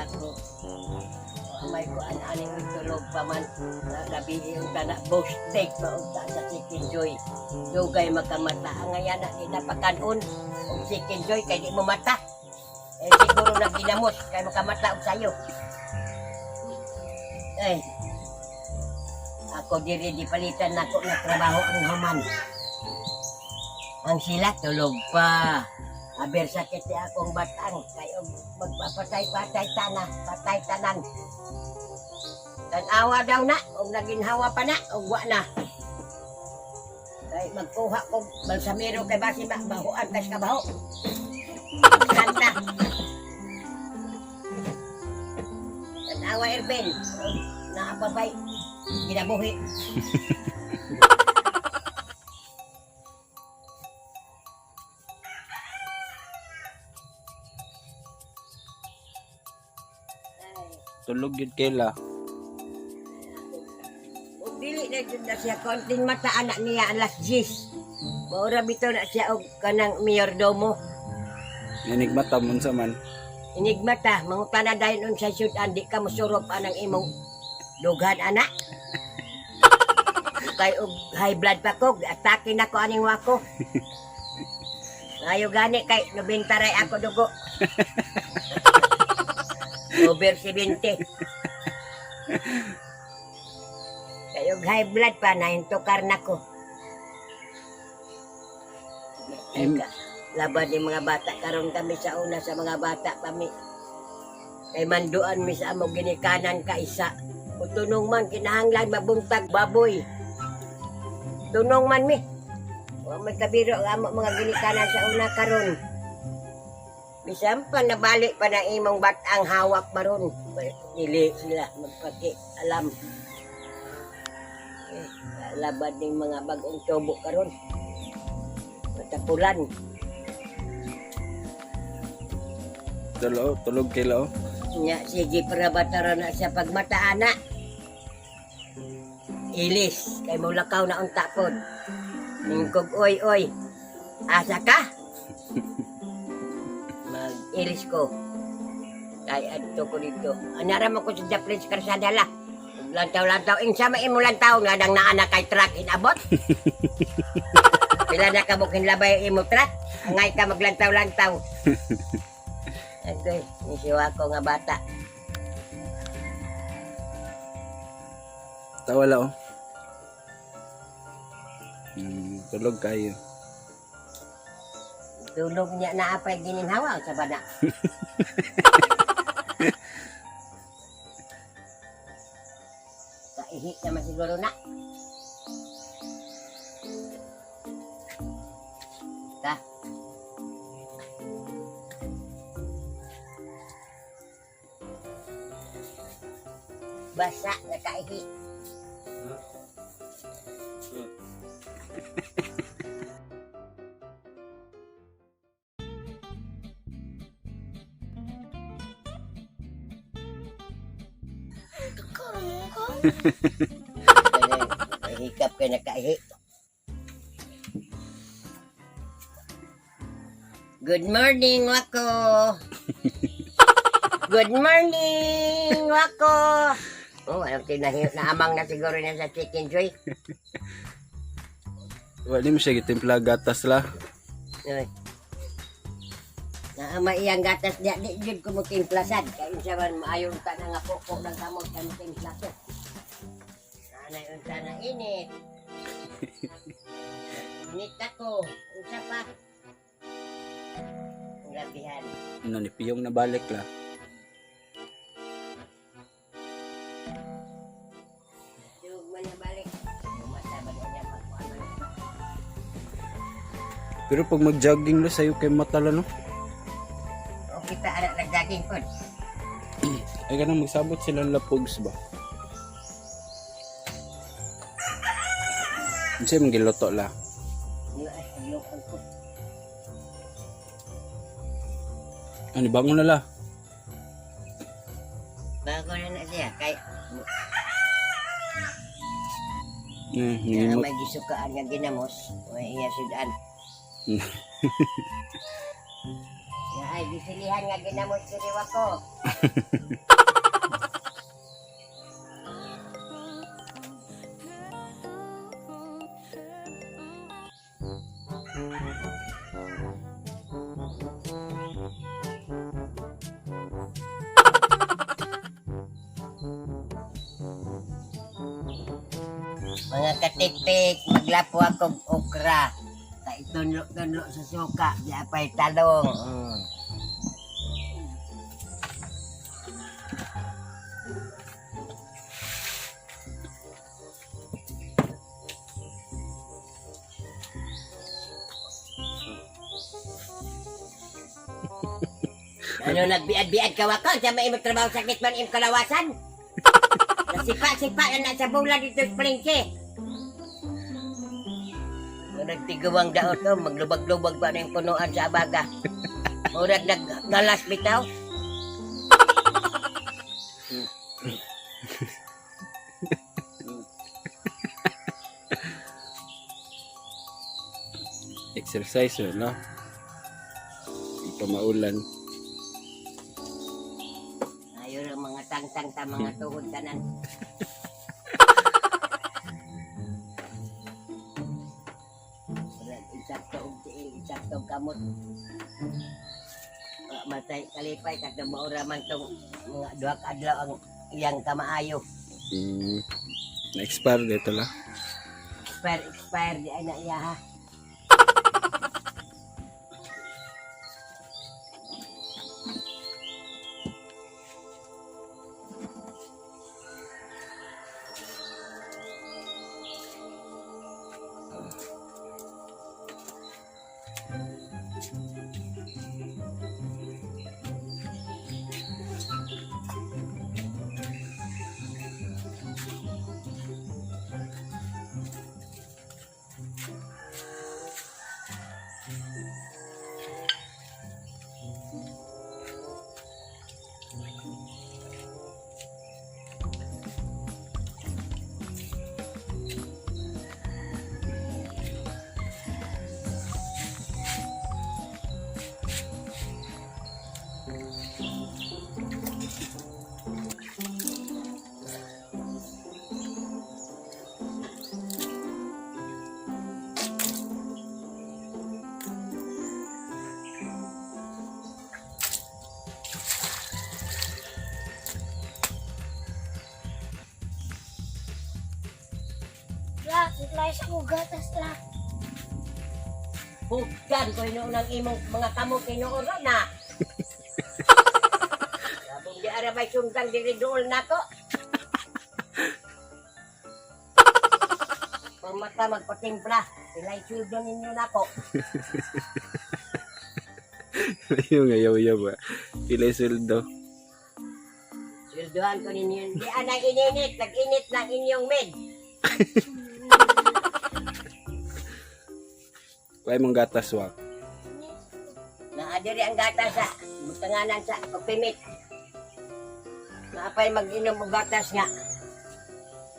Wako. May ko an aning tulog pa man. Labi yung tana boosted pa unta sa Chicken Joy. Dugay makamata ang ngayon na di napakanon og Chicken Joy kay di mo mata. Eh siguro nagginamos kay makamata og sayo. Ay. Ako diri di palitan nako na trabaho ang human. Ang sila tulog pa. Aber sakit ni akong batang kay og magpapatay-patay tana, patay tanan. Tanawa daw na, og naginhawa pa na, og wa na. Kay magkuha kog balsamero kay basi bahuan tas kabaho. Santa. Tanawa Erben, naapabay ginabuhi. Ay. Tulog yun kay la. Ug dili na jud na siya konting mata anak niya alas 10. Maura bitaw na siya og kanang mayordomo. Enigmata mo sa man. Inigmata, mangutana dayon unsa syud-an di ka mosurop anang imong dughan ana. Kay og high blood pa ko, atake na ko aning wako. Ayo gani kay 90 ray ako dugo. Over 70. Kay og high blood pa nahintukar na ko. Ay, laban ni mga bata karon kami sa una sa mga bata kami. Kay manduan mi sa among ginikanan ka isa. O tunong man kinahanglan mabuntag baboy. Tunong man mi. Wa may kabiro ang amo mga ginikanan sa una karon. Bisan pa nabalik pa na imong batang hawak maron. Dili sila magpaki alam. Eh, laban ning mga bagong tubo karon. Matapulan. Tulog, tulog kay la oh. Nya sige para batara na siya pagmata ana. Ilis kay mulakaw na unta pod. Ningkog oy oy. Asa ka? Mag-ilis ko. Kay adto ko dito. Anara mo ko sa Japanese karsada la. Lantaw-lantaw. Insa man imo lantaw nga dang naa na kay truck inabot. Pila na ka mo kinlabay imo truck. Angay ka maglantaw-lantaw. Agay, nisiwa ko nga bata. Tawa la oh. Tulog kayo. Tulog niya na apay gininhawa sa bana. Kaihi naman siguro na. Ta. Basa na kaihi. Hikap kay nakaihi. Good morning, Wako. Good morning, Wako. Oh, anong tinahi naamang na siguro niya sa Chicken Joy. Wala mo siya gitimpla gatas la. Ay. Naama iyang gatas niya, di jud ko mo timplasan. Kaya unsa man maayon ta na nga poko ng kamot kay mo timplasan. Nanay unsa na init. Init ako. Unsa pa? Ang labihan. Ano ni piyong nabalik la. Tug man na balik. Mata ba niya magkuha man. Pero pag mag-jogging la sayo kay mata la no. Okay pa anak nagdaging pod. Ay kanang magsabot sila ng lapugs ba? Unsa man giluto la? Ay, ayoko ko. Ano bangon na la? Bago na na siya kay Eh, kaya ngimot. may gisukaan nga ginamos, may iya sudan. Nga ay gisilihan nga ginamot siriwa ko. Mga katiktik, maglapo akong okra. Sa itunlo-tunlo sa suka, di apay talong. Ano nagbiad-biad ka wako? Sa may imong trabaho sakit man imong kalawasan? Nasipa-sipa na na sa bula dito sa palengke. Murag tigawang daot to, maglubag-lubag pa na yung punuan sa abaga. Murag naggalas bitaw. Exercise eh, no? Di pa maulan. Ayun ang mga tangtang sa mga tuhod tanan. Murag isakto og tiil, isakto og kamot. Wa matay kalipay kadto maura man tong mga duha ka adlaw ang iyang kamaayo. Na-expire dito la. Expire, expire di ay na iya ha. La, naglayas ako gatas la. Hugdan ko hinuon ang imong mga kamot hinuon ra na. Sabong di arabay sundang diri duol nako. Pamata magpatimpla, sila'y sweldo ninyo nako. Yung ayaw-yaw ba? Pila yung sweldo. Sweldohan ko ninyo. Di anay ininit, nag-init na inyong med. Kaya mong gatas wak. Naadiri ang gata sa butanganan sa pagpimit. Naapay mag-inom og gatas nga.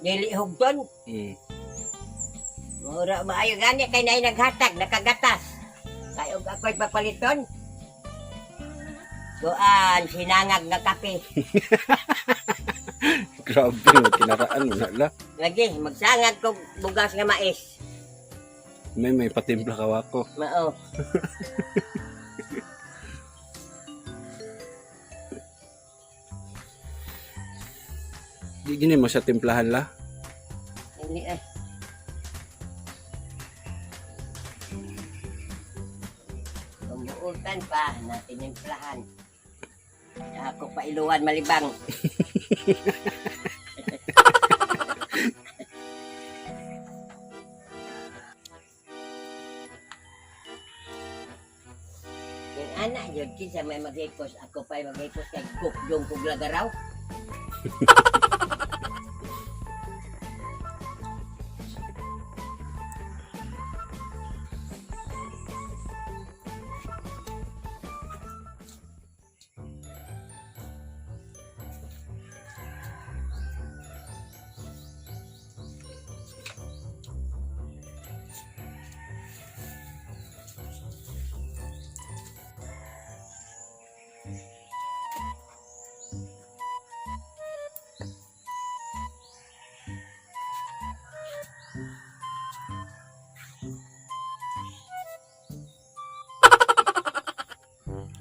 Dili hugton. Mura maayo gani kay naay naghatag, nakagatas. Kay og ako'y papaliton. Kuan sinangag nga kape. Grabe, kinaraan mo na la. Lagi magsangag kog bugas nga mais. May patimpla ka wako. Mao. Di gini mo siya timplahan la. Hindi eh. Tumuutan pa na tinimplahan. Ako pa iluwan malibang. Yung anak yun, kinsa may maghipos, ako pa'y maghipos kay kukdong kong lagaraw.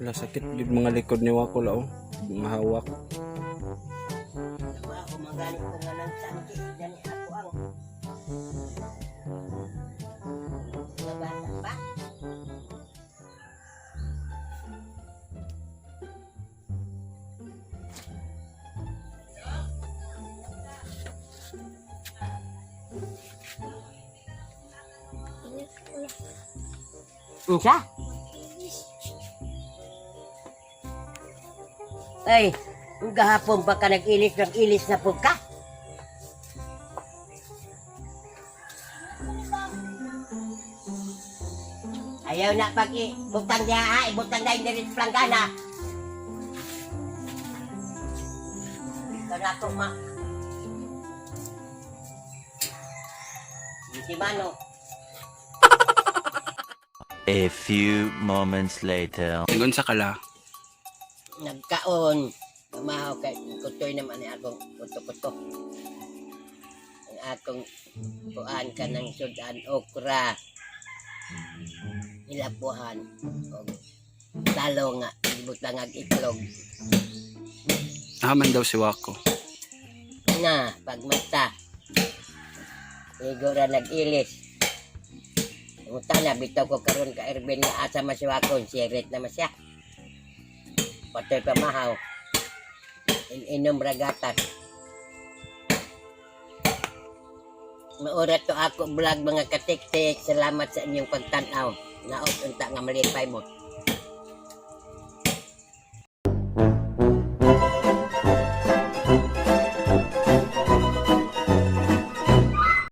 Wala, sakit gid mga likod ni Wako la oh. Mahawak. Diba ako magalit ko nga ng sangki. Gani ako ang mga bata pa. Inis ko la. Unsa? Inis. Ay, ang gahapon pa ka nag-ilis, nag-ilis na po ka. Ayaw na pag ibutang niya ha, ibutang na yung diri sa planggana. Ikaw na ako ma. Si Mano. A few moments later. Ingon sa kala. Nagkaon. Mamahaw kay kutoy naman ni akong kuto-kuto. Ang akong kuan ka ng sudan okra. Nilapuhan. Og talo nga, ibutang ag itlog. Nahaman daw si Wako. Na, pagmata. Igo ra nag-ilis. Umuta na, bitaw ko karon ka Erwin nga asa masiwakon, sirit na masya. Patoy pamahaw. Inom ragatas. Maura to ako vlog, mga katiktik. Salamat sa inyong pagtanaw. Naot unta nga malipay mo.